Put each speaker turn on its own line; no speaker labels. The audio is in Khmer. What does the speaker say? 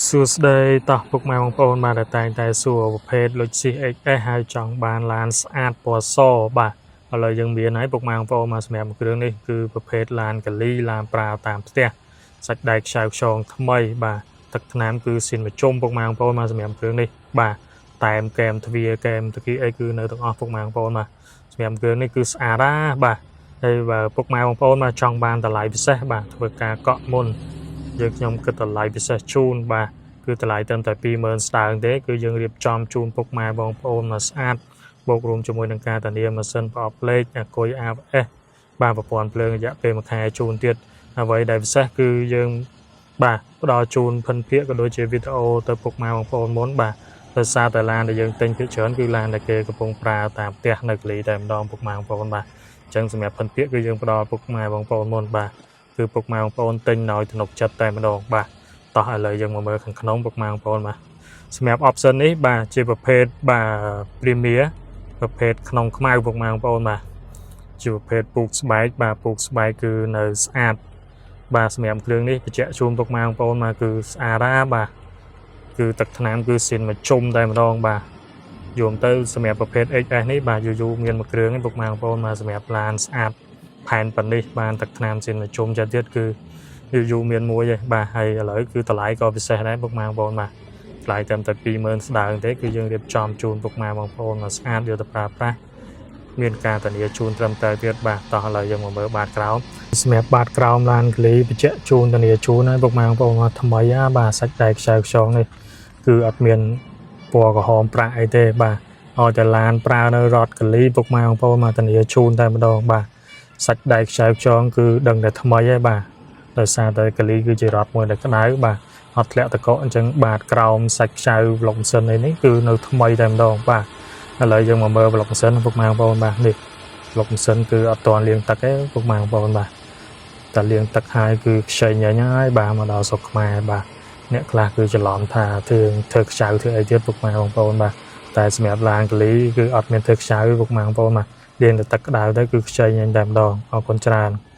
សួស្តីតោះពុកម៉ែបងប្អូនបាទដែលតែងតែសួរប្រភេទ Lexus XS ហើយចង់បានឡានស្អាតពណ៌សបាទឥឡូវយើងមានហើយពុកម៉ែបងប្អូនមកសម្រាប់មួយគ្រឿងនេះគឺប្រភេទឡានកលីឡានប្រើតាមផ្ទះសាច់ដែកខ្ចៅខ្យងថ្មីបាទទឹកថ្នាំគឺស៊ីនមជុំពុកម៉ែបងប្អូនមកសម្រាប់គ្រឿងនេះបាទតែមកែមទ្វារកែមតគីអីគឺនៅទាំងអស់ពុកម៉ែបងប្អូនបាទសម្រាប់គ្រឿងនេះគឺស្អាតណាបាទហើយបើពុកម៉ែបងប្អូនមកចង់បានតម្លៃពិសេសបាទធ្វើការកក់មុនយើងខ្ញុំគិតតម្លៃពិសេសជូនបាទ គឺតម្លៃត្រឹមតែ20000ស្ដើងទេគឺយើងរៀបចំជូនពុកម៉ែបងប្អូនមកស្អាតបូករួមជាមួយនឹងការធានាម៉ាស៊ីនប្រអប់លេខអាគុយ ABS បាទប្រព័ន្ធភ្លើងរយៈពេល1ខែជូនទៀតអ្វីដែលពិសេសគឺយើងបាទផ្ដល់ជូនភិនភាគក៏ដូចជាវីដេអូទៅពុកម៉ែបងប្អូនមុនបាទដោយសារតែឡានដែលយើងទិញភាគច្រើនគឺឡានដែលគេកំពុងប្រើតាមផ្ទះនៅកលីតែម្ដងពុកម៉ែបងប្អូនបាទអញ្ចឹងសម្រាប់ភិនភាគគឺយើងផ្ដល់ពុកម៉ែបងប្អូនមុនបាទគឺពុកម៉ែបងប្អូនទិញដោយទំនុកចិត្តតែម្ដងបាទ តោះឥឡូវយើងមកមើលខាងក្នុងពុកម៉ែបងប្អូនបាទសម្រាប់ option នេះបាទជាប្រភេទបាទ Premier ប្រភេទក្នុងខ្មៅពុកម៉ែបងប្អូនបាទជាប្រភេទពូកស្បែកបាទពូកស្បែកគឺនៅស្អាតបាទសម្រាប់គ្រឿងនេះបញ្ជាក់ជូនពុកម៉ែបងប្អូនមកគឺស្អាតណាបាទគឺទឹកថ្នាំគឺស៊ីនមកជុំតែម្ដងបាទយល់ទៅសម្រាប់ប្រភេទ XS នេះបាទយូរយូរមានមួយគ្រឿងឯងពុកម៉ែបងប្អូនមកសម្រាប់ឡានស្អាតផែនប៉ានេះបានទឹកថ្នាំស៊ីនមកជុំចិត្តទៀតគឺ យូរយូរមានមួយឯងបាទហើយឥឡូវគឺតម្លៃក៏ពិសេសដែរពុកម៉ែបងប្អូនបាទតម្លៃត្រឹមតែ20000ស្ដើងទេគឺយើងរៀបចំជូនពុកម៉ែបងប្អូនមកស្អាតយកទៅប្រើប្រាស់មានការធានាជូនត្រឹមត្រូវទៀតបាទតោះឥឡូវយើងមកមើលបាតក្រោមសម្រាប់បាតក្រោមឡានកលីបញ្ជាក់ជូនធានាជូនហើយពុកម៉ែបងប្អូនមកថ្មីហ่าបាទសាច់ដែកខ្ចៅខ្យងនេះគឺអត់មានពណ៌ក្រហមប្រាក់អីទេបាទឲ្យតែឡានប្រើនៅរត់កលីពុកម៉ែបងប្អូនមកធានាជូនតែម្ដងបាទសាច់ដែកខ្ចៅខ្យងគឺដឹងតែថ្មីហើយបាទ ដោយសារតែកាលីគឺជារត់មួយដែលក្តៅបាទអត់ធ្លាក់តកកអញ្ចឹងបាទក្រោមសាច់ខ្ចៅប្លុកម៉ាស៊ីនអីនេះគឺនៅថ្មីតែម្ដងបាទឥឡូវយើងមកមើលប្លុកម៉ាស៊ីនពុកម៉ែបងប្អូនបាទនេះប្លុកម៉ាស៊ីនគឺអត់ទាន់លាងទឹកទេពុកម៉ែបងប្អូនបាទតែលាងទឹកហើយគឺខ្ចីញញហើយបាទមកដល់ស្រុកខ្មែរបាទអ្នកខ្លះគឺច្រឡំថាធ្វើធ្វើខ្ចៅធ្វើអីទៀតពុកម៉ែបងប្អូនបាទតែសម្រាប់ឡានកាលីគឺអត់មានធ្វើខ្ចៅពុកម៉ែបងប្អូនបាទលាងតែទឹកក្តៅទៅគឺខ្ចីញញតែម្ដងអរគុណច្រើន។